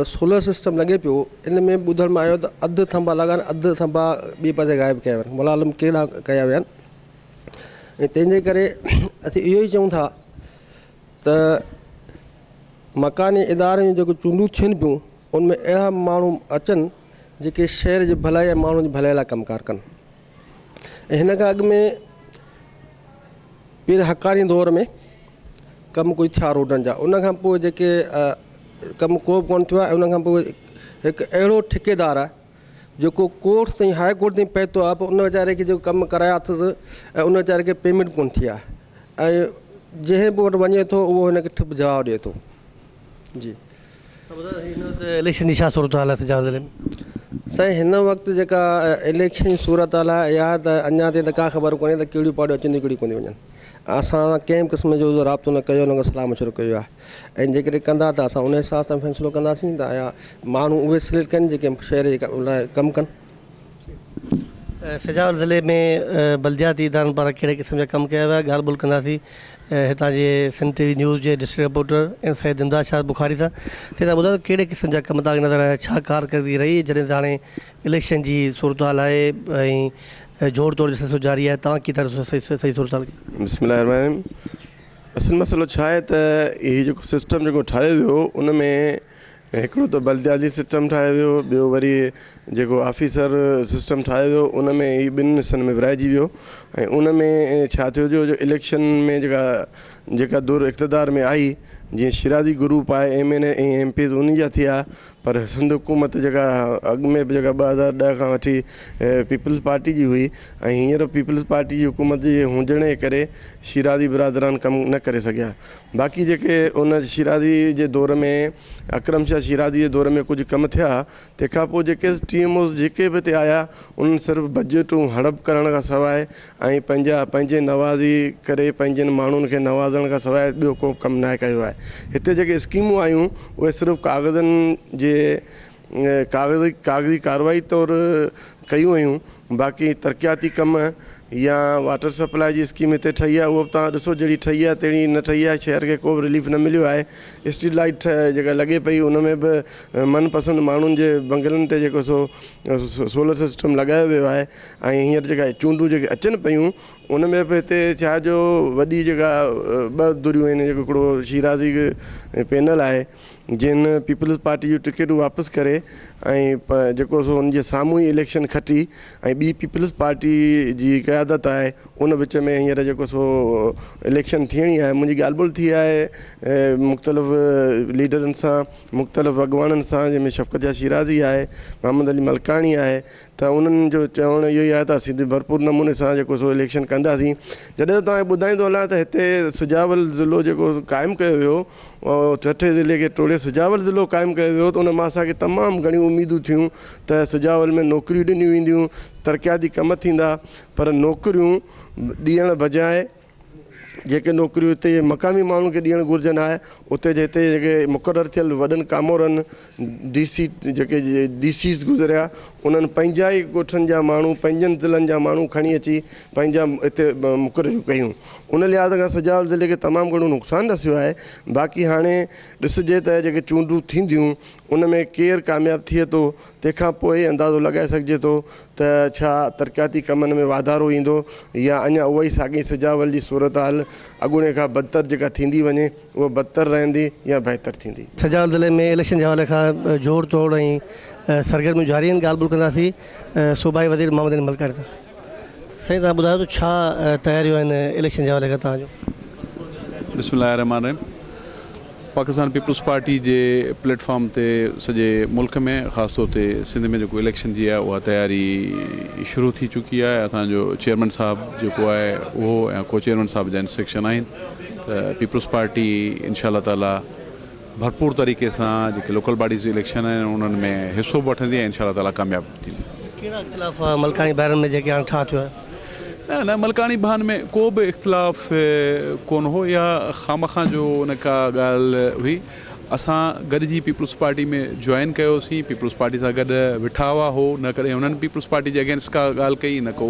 [SPEAKER 6] سولر سسٽم لڳي پيو ان ۾ ٻڌڻ ۾ آيو ته اڌ ٿنڀا لڳا آهن اڌ ٿنڀا ٻئي پاسي غائب ڪيا ويا آهن ملالم ڪيڏانهن ڪيا ويا آهن ۽ تنهن جي ڪري اسين اهو ئي چئون ٿا ته مڪاني ادارن جون جيڪي چونڊون ٿين پيون ان ۾ اهڙا ماڻهو اچن جيڪي شهر جي ڀلائي ۽ ماڻهن جي ڀلائي لاء ڪم ڪار ڪن ۽ هن کان اڳ ۾ پير حقاني دور ۾ ڪم ڪجهه ٿيا روڊن جا ان کان پوء جيڪي ڪم ڪو به ڪونه ٿيو آهي ان کان پوء هڪ اهڙو ٺيڪيدار آهي جيڪو ڪورٽ تائين هاء ڪورٽ تائين پهتو آهي پر ان ويچاري کي جيڪو ڪم ڪرايا اٿس ۽ ان ويچاري کي پيمينٽ ڪونه ٿي آهي ۽ جنهن به وٽ وڃي ٿو اهو هن کي ٺپ جواب ڏئي ٿو جي.
[SPEAKER 1] اليڪشن جي ڇا صورتحال آهي سجاول ضلعي ۾؟
[SPEAKER 6] سائين هن وقت جيڪا اليڪشن جي صورتحال آهي اها ته اڃا تائين ته ڪا خبر ڪونهي ته ڪهڙيون پارٽيون اچن ٿيون ڪهڙيون ڪونه ٿيون وڃن اسان ڪنهن به قسم جو رابطو نه ڪيو نه ڪو صلاح مشورو ڪيو آهي ۽ جيڪڏهن ڪندا ته اسان ان حساب سان فيصلو ڪنداسين ته آيا ماڻهو اهي سليڪٽ ڪن جيڪي شهر جي لاء ڪم ڪن.
[SPEAKER 1] سجاول ضلعي ۾ بلدياتي ادارن پاران ڪهڙي قسم جا ڪم ڪيا ويا ڳالهه ٻولهه ڪنداسين هتان جي سنڌ ٽي وي نيوز جي district reporter M Syed Imdad Shah Bukhari سان. سيد صاحب ٻڌايو ته ڪهڙي قسم جا ڪم توهان کي نظر آيا ڇا ڪارڪردگي رهي جڏهن ته هاڻي اليڪشن جي صورتحال آهي ۽ جوڙ توڙ جو سلسلو جاري آهي توهان ڪيئن ٿا ڏسو صحيح صورتحال کي.
[SPEAKER 6] بسم الله الرحمٰن الرحيم اصل مسئلو ڇا آهي ته هي جيڪو سسٽم جيڪو ٺاهيو ويو ان ۾ هڪڙو ته بلدياتي سسٽم ٺاهيو ويو ٻيو وري جيڪو آفيسر سسٽم ٺاهيو ويو ان ۾ هي ٻن حصن ۾ ورهائجي ويو ۽ ان ۾ ڇا ٿيو جو اليڪشن ۾ جيڪا جيڪا ڌر اقتدار ۾ آئي جيئن شيرازي گروپ آهي M N A ۽ M P As انهي جا ٿيا پر سنڌ حڪومت جيڪا اڳ ۾ به جيڪا 2010 کان وٺي پيپلز پارٽي جي هئي ۽ هينئر پيپلز پارٽي جي حڪومت جي هجڻ جي ڪري شيرازي برادران ڪم نه ڪري سگهيا باقي جيڪي ان شيرازي جي دور ۾ اڪرم شاهه شيرازي جي دور ۾ ڪجهه ڪم ٿيا تنهن کان پوء جيڪي ٽي ايم اوز جيڪي به هتي آيا انهن صرف بجيٽون هڙپ ڪرڻ کان سواء ۽ پنهنجا پنهنجي نوازي ڪري پنهنجن ماڻهن کي نوازڻ کان سواء ٻيو ڪو به ڪم ناهي ڪيو آهي هتي جيڪي اسڪيمون آيون اهي صرف ڪاغذن جي ڪاغذي ڪاغذي ڪارروائي طور ڪيون ويون باقي ترقياتي ڪم يا واٽر سپلاء جي اسڪيم هتي ٺهي آهي اهو به توهان ڏسو جهڙي ٺهي آهي تهڙي نه ٺهي آهي شهر کي ڪو به رليف نه مليو آهي اسٽريٽ لائيٽ جيڪا لڳي پئي ان ۾ به من پسند ماڻهن جي بنگلن تي جيڪو سو سولر سسٽم لڳايو ويو آهي ۽ هينئر جيڪا چونڊون جيڪي اچن پيون ان ۾ به هتي ڇا جو وڏي جيڪا ٻه ڌريون آهن جيڪو هڪڙو شيرازي پينل آهي جن پيپلز پارٽي جون ٽڪيٽون واپس ڪري ۽ جيڪو سو ان جي سامهون ئي اليڪشن کٽي ۽ ٻي پيپلز پارٽي جي قيادت آهي ان وچ ۾ هينئر جيڪو سو اليڪشن ٿيڻي آهي منهنجي ڳالهه ٻولهه ٿي آهي مختلف ليڊرن سان مختلف اڳواڻن سان جنهن ۾ شفقت شاهه شيرازي آهي محمد علي ملڪاڻي آهي ته انهن جو چوڻ اهو ئي آهي ته اسين ڀرپور نموني سان جيڪو سو اليڪشن ڪنداسين جڏهن ته توهان کي ٻڌائيندو هلان ته هتي سجاول ضلعو جيڪو قائم ڪيو ويو ٺٽي ضلعي کي ٽوڙي سجاول ضلعو قائم ڪيو ويو ته ان مان اسان کي تمام گهڻيون اميدون ٿيون ته سجاول ۾ نوڪريون ڏنيون وينديون ترقياتي ڪم ٿيندا پر نوڪريون ڏيڻ بجاء جيڪي نوڪريون هتي جي مقامي ماڻهن کي ڏيڻ گهرجن ها اتي جي هتي جيڪي مقرر ٿيل وڏن ڪامورن ڊي سي جيڪي ڊي سيز گذريا انهن پنهنجا ئي ڳوٺن جا ماڻهو پنهنجن ضلعن جا ماڻهو کڻي اچي پنهنجا هتي مقرريون ڪيون ان لحاظ کان سجاول ضلعي کي تمام گهڻو نقصان رسيو آهي باقي هاڻي ڏسجي ته جيڪي چونڊون ٿينديون ان ۾ ڪير ڪامياب ٿئي ٿو تنهن کان پوء ئي اندازو لڳائي سگهجي ٿو ته ڇا ترقياتي ڪمن ۾ واڌارو ايندو يا اڃا اها ئي ساڳي سجاول جي صورتحال اڳوڻي کان بدتر جيڪا ٿيندي وڃي اها بدتر رهندي يا بهتر ٿيندي.
[SPEAKER 1] سجاول ضلعي ۾ اليڪشن جي حوالي کان جوڙ توڙ ۽ سرگرميون جاري آهن، ڳالهه ٻولهه ڪنداسين صوبائي وزير محمد علي ملڪاڻي سان. سائين توهان ٻڌايو ته ڇا تياريون آهن اليڪشن جي حوالي کان توهان جون؟
[SPEAKER 7] بسم الله الرحمٰن الرحيم. پاڪستان پيپلز پارٽي جي پليٽ فارم تي سڄي ملڪ ۾ خاص طور تي سنڌ ۾ جيڪو اليڪشن جي آهي اها تياري شروع ٿي چڪي آهي اسان جو چيئرمين صاحب جيڪو آهي اهو ۽ ڪو چيئرمين صاحب جا انسٽرڪشن آهن ته پيپلز پارٽي انشاء الله تعالي ڀرپور طريقي سان جيڪي لوڪل باڊيز اليڪشن آهن انهن ۾ حصو به وٺندي ۽ انشاء الله تعالي ڪامياب به ٿيندي.
[SPEAKER 1] ڪهڙا اختلاف هئا ملڪاڻي ڀائرن ۾ جيڪي هاڻ ٺاهه ٿيو آهي؟
[SPEAKER 7] نه نه ملڪاڻي ڀائن ۾ ڪو به اختلاف ڪونه هو اها خامخواه جو ان ڪا ڳالهه هئي اسان گڏجي پيپلز پارٽي ۾ جوائن ڪيوسين پيپلز پارٽي سان گڏ ويٺا هئا هو نه ڪڏهن انهن پيپلز پارٽي جي اگينسٽ ڪا ڳالهه ڪئي نه ڪو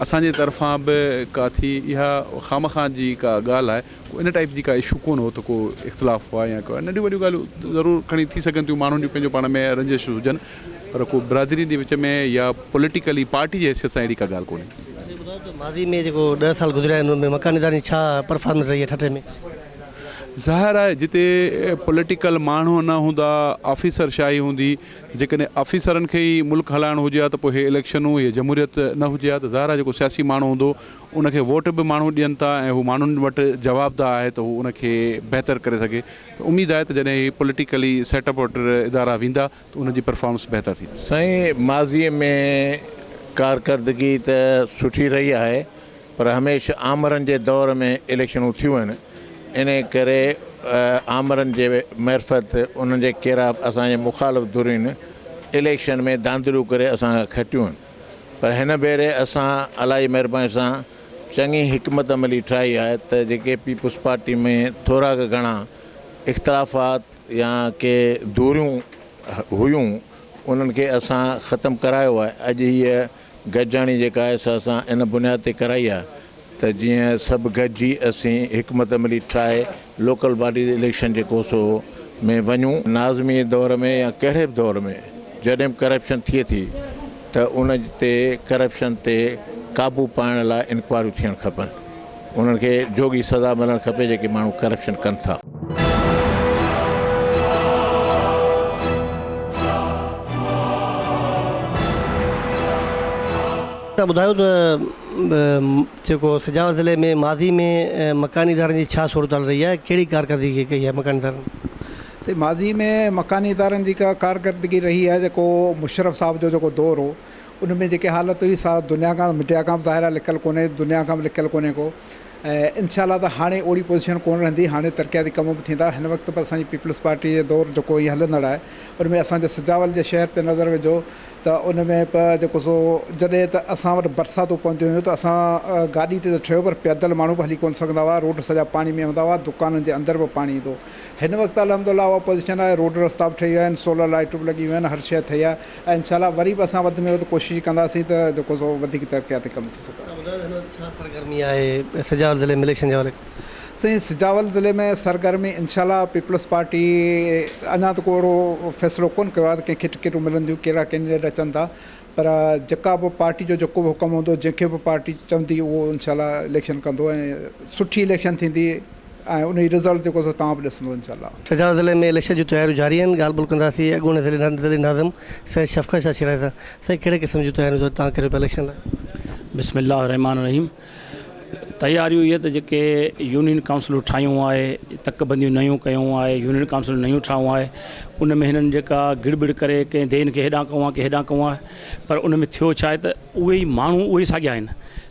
[SPEAKER 7] اسان جي طرفان به ڪا ٿي اها خامخواه جي ڪا ڳالهه آهي ڪو ان ٽائيپ جي ڪا اشو ڪونه هو ته ڪو اختلاف هئا يا ڪو ننڍيون وڏيون ڳالهيون ضرور کڻي ٿي سگهن ٿيون ماڻهن جون پنهنجو پاڻ ۾ رنجش هجن پر ڪو برادرين جي وچ ۾ يا پوليٽيڪلي پارٽي جي حيثيت سان اهڙي ڪا ڳالهه ڪونهي.
[SPEAKER 1] اسين ٻڌايو ته ماضي ۾ جيڪو ڏهه سال گذريا آهن ان ۾ مڪاني ادارن جي ڇا پرفارمنس رهي آهي ٺٽي ۾؟
[SPEAKER 7] ظاهر آهي جتي پوليٽيڪل ماڻهو نه هوندا آفيسر شاهي هوندي جيڪڏهن آفيسرن کي ئي ملڪ هلائڻو هجي ها ته پوء هي اليڪشنون هي جمهوريت نه هجي ها ته ظاهر آهي جيڪو سياسي ماڻهو هوندو ان کي ووٽ به ماڻهو ڏين ٿا ۽ هو ماڻهن وٽ جوابده آهي ته هو ان کي بهتر ڪري سگهي ته اميد آهي ته جڏهن هي پوليٽيڪلي سيٽ اپ وٽ ادارا ويندا ته انهن جي پرفارمنس بهتر ٿيندي.
[SPEAKER 8] سائين ماضي ۾ ڪارڪردگي ته سٺي رهي آهي پر هميشه آمرن جي دور ۾ اليڪشنون ٿيون آهن انهي ڪري آمرن جي معرفت انهن جي ڪيراف اسان جي مخالف ڌرين اليڪشن ۾ ڌانڌليون ڪري اسان کان کٽيون آهن. پر هن ڀيري اسان الله جي مهرباني سان چڱي حڪمت عملي ٺاهي آهي ته جيڪي پيپلز پارٽي ۾ ٿورا ڪه گهڻا اختلافات يا ڪي دوريون هيون انهن کي اسان ختم ڪرايو آهي اڄ هيء گڏجاڻي جيڪا آهي سا اسان ان بنياد تي ڪرائي آهي ته جيئن سڀ گڏجي اسين حڪمت عملي ٺاهي لوڪل باڊيز اليڪشن جيڪو سو ۾ وڃون. ناظمي دور ۾ يا ڪهڙي به دور ۾ جڏهن به ڪرپشن ٿئي ٿي ته ان تي ڪرپشن تي قابو پائڻ لاء انڪوائريون ٿيڻ کپن انهن کي جوڳي سزا ملڻ کپي جيڪي ماڻهو ڪرپشن ڪن ٿا.
[SPEAKER 1] تان ٻڌايو ته جيڪو سجاول ضلعي ۾ ماضي ۾ مڪاني ادارن جي ڇا صورتحال رهي آهي ڪهڙي ڪارڪردگي ڪئي آهي مڪاني ادارن؟
[SPEAKER 9] سائين ماضي ۾ مڪاني ادارن جي ڪا ڪارڪردگي رهي آهي جيڪو مشرف صاحب جو جيڪو دور هو ان ۾ جيڪي حالت هئي سا دنيا کان ميڊيا کان به ظاهر آهي لڪل ڪونهي دنيا کان به لڪل ڪونهي ڪو ۽ انشاء الله ته هاڻي اوڙي پوزيشن ڪونه رهندي هاڻي ترقياتي ڪم به ٿيندا هن وقت به اسان جي پيپلز پارٽي جي دور جيڪو هي هلندڙ آهي ان ۾ اسان جي سجاول جي شهر تي نظر وجهو ته ان ۾ به جيڪو سو جڏهن ته اسان وٽ برساتون پونديون هيون ته اسان گاڏي تي ته ٺهيو پر پيادل ماڻهو به هلي ڪونه سگهندا هئا روڊ سڄا پاڻي ۾ هوندا هئا دڪانن جي اندر به پاڻي ايندو هو هن وقت الحمد الله اها پوزيشن آهي روڊ رستا به ٺهي ويا آهن سولر لائيٽون به لڳي ويون آهن هر شيء ٺهي آهي ۽ انشاء الله وري به اسان وڌ ۾ وڌ ڪوشش ڪنداسين ته جيڪو سو وڌيڪ ترقياتي ڪم ٿي سگهن.
[SPEAKER 1] تان ٻڌايو ته هن وقت ڇا سرگرمي آهي سجاول ضلعي ۾ اليڪشن جي حوالي کان.
[SPEAKER 9] سائين سجاول ضلعي ۾ سرگرمي انشاء الله پيپلز پارٽي اڃا ته ڪو اهڙو فيصلو ڪونه ڪيو آهي ته ڪنهن کي ٽڪيٽون ملنديون ڪهڙا ڪينڊيڊيٽ اچن ٿا پر جيڪا به پارٽي جو جيڪو به حڪم هوندو جنهن کي به پارٽي چوندي اهو انشاء الله اليڪشن ڪندو ۽ سٺي اليڪشن ٿيندي ۽ ان جي رزلٽ جيڪو سو توهان به ڏسندو انشاء الله.
[SPEAKER 1] سجاول ضلعي ۾ اليڪشن جون تياريون جاري آهن ڳالهه ٻولهه ڪنداسين اڳوڻي ضلعي ناظم سيد شفقت شاهه شيرازي سان سائين ڪهڙي قسم جون تياريون توهان ڪريو پيا اليڪشن لاء.
[SPEAKER 10] بسم الله الرحمٰن الرحيم تياريون اهي ته جيڪي يونين ڪائونسلون ٺاهيون آهي تڪ بنديون نيون ڪيون آهي يونين ڪائونسلون نيون ٺاهيون آهي ان ۾ هنن جيڪا گڙ ٻڙ ڪري ڪنهن دين کي هيڏانهن ڪئون آهي ڪنهن هيڏانهن ڪئون آهي پر ان ۾ ٿيو ڇا آهي ته اهي ئي ماڻهو اهي ئي ساڳيا آهن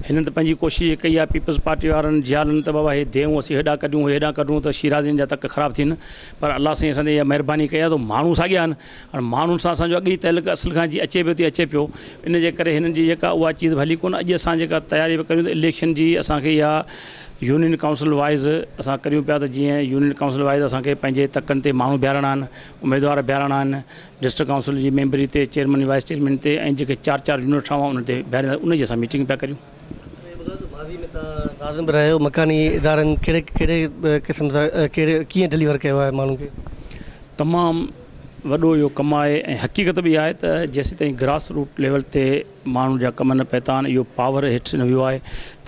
[SPEAKER 10] هنن ته پنهنجي ڪوشش ڪئي آهي پيپلز پارٽي وارن جيالن ته بابا هي ديون اسين هيڏانهن ڪڍون هي هيڏانهن ڪڍون ته شيرازين جا تڪ خراب ٿين پر الله سائين اسان تي اها مهرباني ڪئي آهي ته ماڻهو ساڳيا آهن هاڻ ماڻهن سان اسان جو اڳ ئي تعلق اصل کان جي اچي پيو تي اچي پيو ان جي ڪري هنن جي جيڪا اها چيز به هلي ڪونه اڄ اسان جيڪا تياري پيا ڪريون ته اليڪشن جي اسان کي اها يونين ڪائونسل وائيز اسان ڪريون پيا ته جيئن يونين ڪائونسل وائيز اسان کي پنهنجي تڪن تي ماڻهو بيهارڻا آهن اميدوار بيهارڻا آهن ڊسٽرڪٽ ڪائونسل جي ميمبري تي چيئرمين وائيس چيئرمين تي ۽ جيڪي چار چار يونٽ ٺاهيا انهن تي بيهاريندا ان جي اسان ميٽنگ پيا ڪريون.
[SPEAKER 1] ماضي ۾ توهان ناظم به رهيو مڪاني ادارن ڪهڙي ڪهڙي قسم سان ڪهڙي ڪيئن ڊليور ڪيو آهي ماڻهن کي؟
[SPEAKER 10] تمام وڏو اهو ڪم آهي ۽ حقيقت به اها آهي ته جيسيتائين گراس روٽ ليول تي ماڻهن جا ڪم نه پهتا آهن اهو پاور هيٺ نه ويو آهي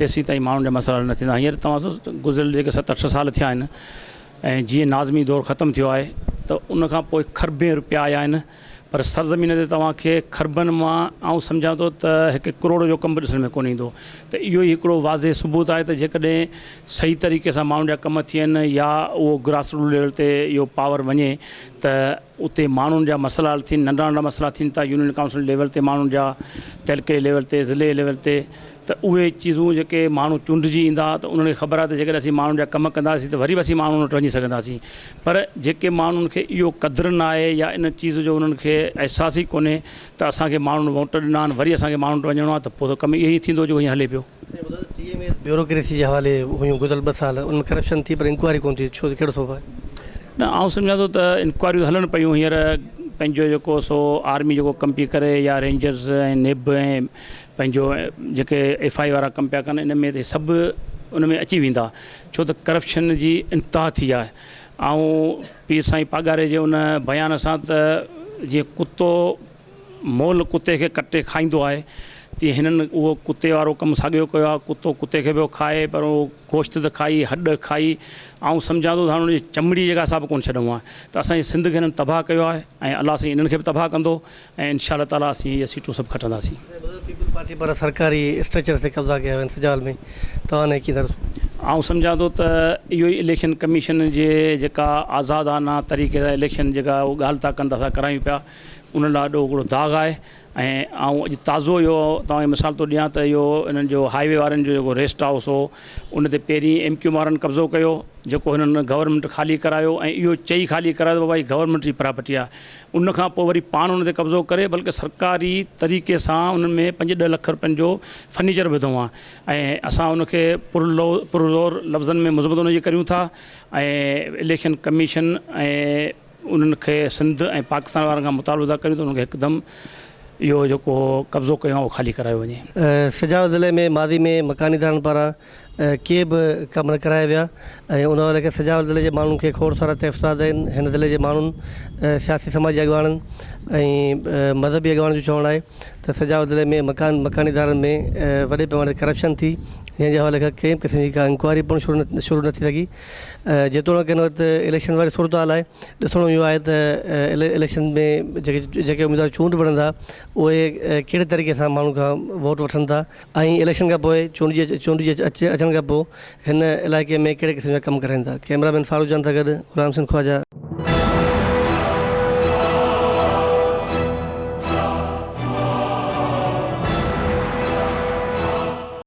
[SPEAKER 10] تيسيتائين ماڻهن جا مسئلا نه ٿيندا هينئر توهان گذريل جيڪي ست اٺ سال ٿيا آهن ۽ جيئن ناظمي دور ختم ٿيو آهي ته ان کان پوء کربين روپيا آيا آهن پر سرزمين تي توهان کي کربن مان آئون سمجهان ٿو ته هڪ ڪروڙ جو ڪم به ڏسڻ ۾ ڪونه ايندو ته اهو ئي هڪڙو واضح ثبوت آهي ته جيڪڏهن صحيح طريقي سان ماڻهن جا ڪم ٿين يا اهو گراس روٽ ليول تي اهو پاور وڃي ته اتي ماڻهن جا مسئلا حل ٿين، ننڍا ننڍا مسئلا ٿين ٿا يونين ڪائونسل ليول تي ماڻهن جا تعلقي ليول تي ضلعي ليول تي ته اهي چيزون جيڪي ماڻهو چونڊجي ايندا ته انهن کي خبر آهي ته جيڪڏهن اسين ماڻهن جا ڪم ڪنداسين ته وري به اسين ماڻهن وٽ وڃي سگهنداسين پر جيڪي ماڻهن کي اهو قدر نه آهي يا ان چيز جو انهن کي احساس ئي ڪونهي ته اسان کي ماڻهن ووٽ ڏنا آهن وري اسان کي ماڻهن وٽ وڃڻو آهي ته پوء ته ڪم اهو ئي ٿيندو جيڪو هينئر هلي پيو.
[SPEAKER 1] سائين ٻڌايو ته ٽي ايم ايس بيوروڪريسي جي حوالي هيون گذريل ٻه سال ان ۾ ڪرپشن ٿي پر انڪوائري ڪونه ٿي ڇو ڪهڙو سبب آهي؟
[SPEAKER 10] نه آئون سمجهان ٿو ته انڪوائريون هلن پيون هينئر پنهنجو جيڪو سو آرمي جيڪو ڪم پئي ڪري يا رينجرز ۽ نيب ۽ پنهنجو جيڪي ايف I وارا ڪم پيا ڪن ان ۾ سڀ ان ۾ اچي ويندا ڇو ته ڪرپشن جي انتها ٿي آهي آئون پير سائين پاڳاري جي ان بيان سان ته جيئن ڪتو مئل ڪتي کي ڪٽي کائيندو آهي تيئن هنن اهو ڪتي وارو ڪم ساڳيو ڪيو آهي ڪتو ڪتي کي پيو کائي پر اهو گوشت ته کائي هڏ کائي آئون سمجهان ٿو ته هاڻي ان جي چمڙي جيڪا سا به ڪونه ڇڏيون آهي ته اسان جي سنڌ کي هنن تباهه ڪيو آهي ۽ الله سائين انهن کي به تباهه ڪندو ۽ انشاء الله تعالٰي اسين اهي سيٽون سڀ کٽنداسين.
[SPEAKER 1] پيپلز پارٽي پاران سرڪاري اسٽرڪچرز تي قبضا ڪيا ويا آهن سجاول ۾ توهان نه ڪيئن ٿا ڏسو؟
[SPEAKER 10] آئون سمجهان ٿو ته اهو ئي اليڪشن ڪميشن جي جيڪا آزادانه طريقي سان اليڪشن جيڪا اهو ڳالهه ٿا ڪن ته اسان ڪرايون پيا انهن لاء وڏو هڪڙو داغ آهي ۽ آئون اڄ تازو اهو توهان کي مثال ٿو ڏيان ته اهو انهن جو هاء وي وارن جو جيڪو ريسٽ هائوس هو ان تي پهرين ايم ڪيو ايم وارن قبضو ڪيو جيڪو هنن گورنمينٽ خالي ڪرايو ۽ اهو چئي خالي ڪرايو ته بابا هي گورنمينٽ جي پراپرٽي آهي ان کان پوء وري پاڻ ان تي قبضو ڪري بلڪه سرڪاري طريقي سان انهن ۾ پنج ڏهه لک روپين جو فرنيچر وڌو آهي ۽ اسان ان کي پرزور لفظن ۾ مذمت ان جي ڪريون ٿا ۽ اليڪشن ڪميشن ۽ انهن کي سنڌ ۽ پاڪستان وارن کان مطالبو ٿا ڪريون ته انهن کي هڪدم اهو جيڪو قبضو ڪيو آهي اهو خالي ڪرايو وڃي.
[SPEAKER 1] سجاول ضلعي ۾ ماضي ۾ مڪاني ادارن پاران ڪي به ڪم نه ڪرايا ويا ۽ ان حوالي کان سجاول ضلعي جي ماڻهن کي کوڙ سارا تحفظات آهن هن ضلعي جي ماڻهن سياسي سماجي اڳواڻن ۽ مذهبي اڳواڻن جو چوڻ آهي ته سجاول ضلعي ۾ مڪان مڪاني ادارن ۾ وڏي پيماني تي ڪرپشن ٿي جنهن جي حوالي کان ڪنهن به قسم جي ڪا انڪوائري پڻ شروع نه ٿي سگهي جيتوڻيڪ هن وقت اليڪشن واري صورتحال آهي، ڏسڻو اهو آهي ته اليڪشن ۾ جيڪي جيڪي اميدوار چونڊ وڙهن ٿا اهي ڪهڙي طريقي سان ماڻهن کان ووٽ وٺن ٿا ۽ اليڪشن کان پوء چونڊجي چونڊجي اچڻ کان پوء هن علائقي ۾ ڪهڙي قسم جا ڪم ڪرائين ٿا. ڪئميرا مين فاروق جان سان گڏ غلام حسين خواجه.